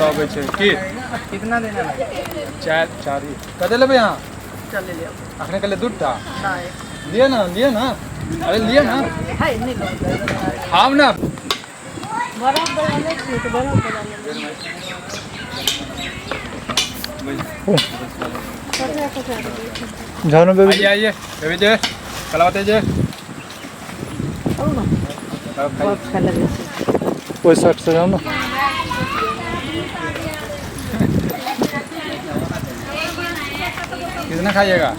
अबै छै। की कितना देना है? चारि चारि कते लेबै अहाँ? चल ले लिअ। अखने कहलियै दूटा। नहि। लिअ ना, लिअ ना, अरे लिअ ना। है नहि लो। खाउ ना। बरफ वाला नहि छियै तऽ बरफ वाला लेबै। ककरा ककरा देबै? जाओ ना बेबी। आइए आइए बेबी जी, कलावती जी। बरफ खाय लगै छै। ओहि साइड से जाओ ना। कितना खाइएगा?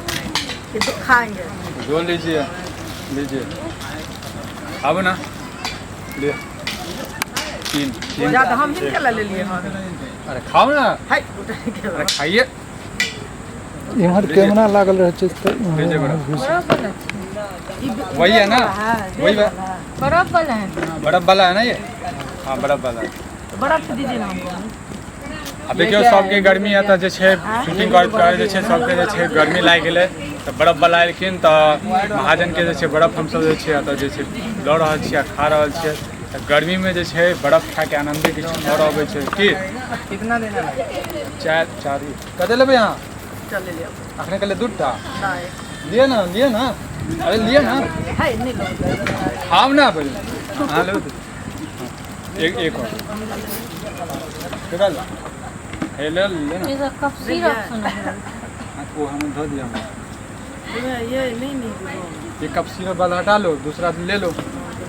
ये तो खाएंगे। दो लीजिए, लीजिए। अब ना लिए तीन तीन। ज्यादा हम ही केला लेलिए हन। अरे खाओ ना। है उठा के। अरे खाइए। इम्हर कैमरा लागल रहै छै तऽ लीजिए बड़ा। बरफ वाला छै। वही है ना, वही बरफ वाला है। बर्फ वाला है ना ये? हाँ, बर्फ वाला है। बर्फ दीजिए ना हमको। आ देखियौ, सबके गर्मी एतऽ जे छै शूटिंग करैत करैत जे छै सबके जे छै गर्मी लागि गेलै, तऽ बर्फ वाला एलखिन तऽ महाजनके जे छै बर्फ हमसब जे छै एतऽ जे छै लऽ रहल छियै आ खा रहल छियै। तऽ गर्मीमे जे छै बर्फ खायके आनन्दे किछु आओर अबै छै। की कितना देना है? चारि चारि कते लेबै अहाँ? चल ले लिअ। अखने कहलियै दूटा। नहि। लिअ ना, लिअ ना, अरे लिअ ना। है नहि लो। खाउ ना पहिले। अहाँ लेबै तऽ एक एक और केकरा ले हे ले ले ना। ई सब कफ सिरप सुनै है। हाँ, वो हमें धो दिया हमने। ये नहीं नहीं। ये कप सिरप वाला हटा लो, दूसरा ले लो।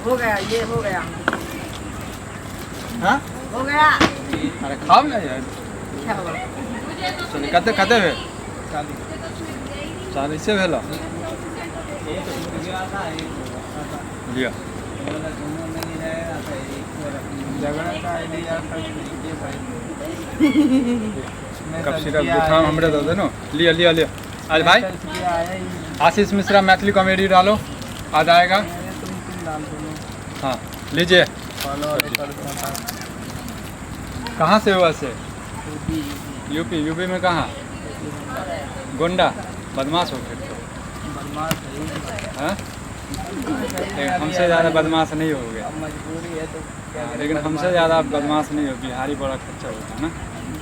हो गया, ये हो गया। हाँ। हो गया। अरे खाओ ना यार। क्या हुआ? चलिए, कते कते भेल? 40 भेल। लिअ। झगड़ा का आइडिया सब भाई। कप सिरप जुकाम हमरे दऽ दे नो। लिअ लिअ लिअ। आज भाई आशीष मिश्रा मैथिली कॉमेडी डालो, आज आएगा। तुम डाल दो। हाँ, लीजिए। फॉलो कर दो। कहाँ से हो वैसे? यूपी। यूपी में कहाँ? गोंडा। बदमाश हो फिर तो। बदमाश है। हाँ, लेकिन हमसे ज़्यादा बदमाश नहीं हो गए। अब मजबूरी है तो क्या हाँ, करें? लेकिन हमसे ज़्यादा बदमाश नहीं हो। बिहारी बड़ा खच्चर होता है ना।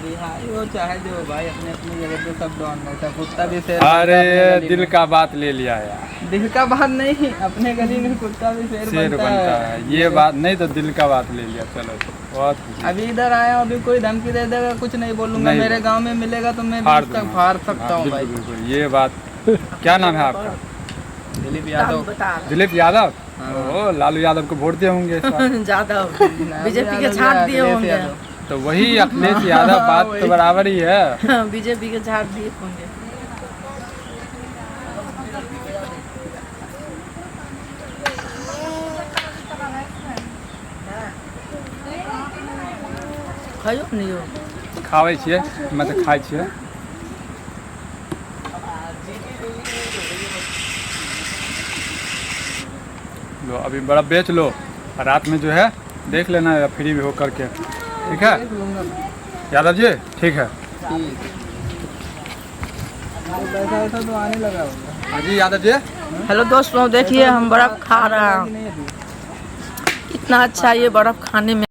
बिहारी हो चाहे जो हो भाई, अपने अपनी जगह पे सब डॉन है, सब कुत्ता भी शेर अरे बनता है अपने गली दिल में। का बात ले लिया यार। दिल का बात नहीं, अपने गली में कुत्ता भी शेर शेर बनता बनता है। है, ये बात नहीं तो दिल का बात ले लिया। चलो, बहुत खुशी। अभी इधर आया हूँ, अभी कोई धमकी दे देगा कुछ नहीं बोलूंगा। नहीं। मेरे गांव में मिलेगा तो मैं भी फाड़ उसका दूंगा। फाड़ सकता हाँ, हूँ बिल्कुल भाई। बिल्कुल, ये बात। क्या नाम है आपका? दिलीप यादव। बता। दिलीप यादव। हाँ। ओ, लालू यादव को वोट दिए होंगे इस बार। यादव बीजेपी के छाट दिए अखिलेश होंगे। यादव। तो वही अखिलेश यादव, बात तो बराबर ही है। बीजेपी के छाट दिए होंगे। खाइयो नहीं हो। खाबै छियै, मतलब खाइ छियै। लो, अभी बड़ा बेच लो और रात में जो है देख लेना या फ्री भी हो करके। ठीक है यादव जी? ठीक है। ठीक। तो पैसा वैसा तो आने लगा होगा। हाँ जी यादव जी। हेलो दोस्तों, देखिए हम बर्फ खा रहे हैं। कि नहीं अभी? इतना अच्छा ये बर्फ खाने में।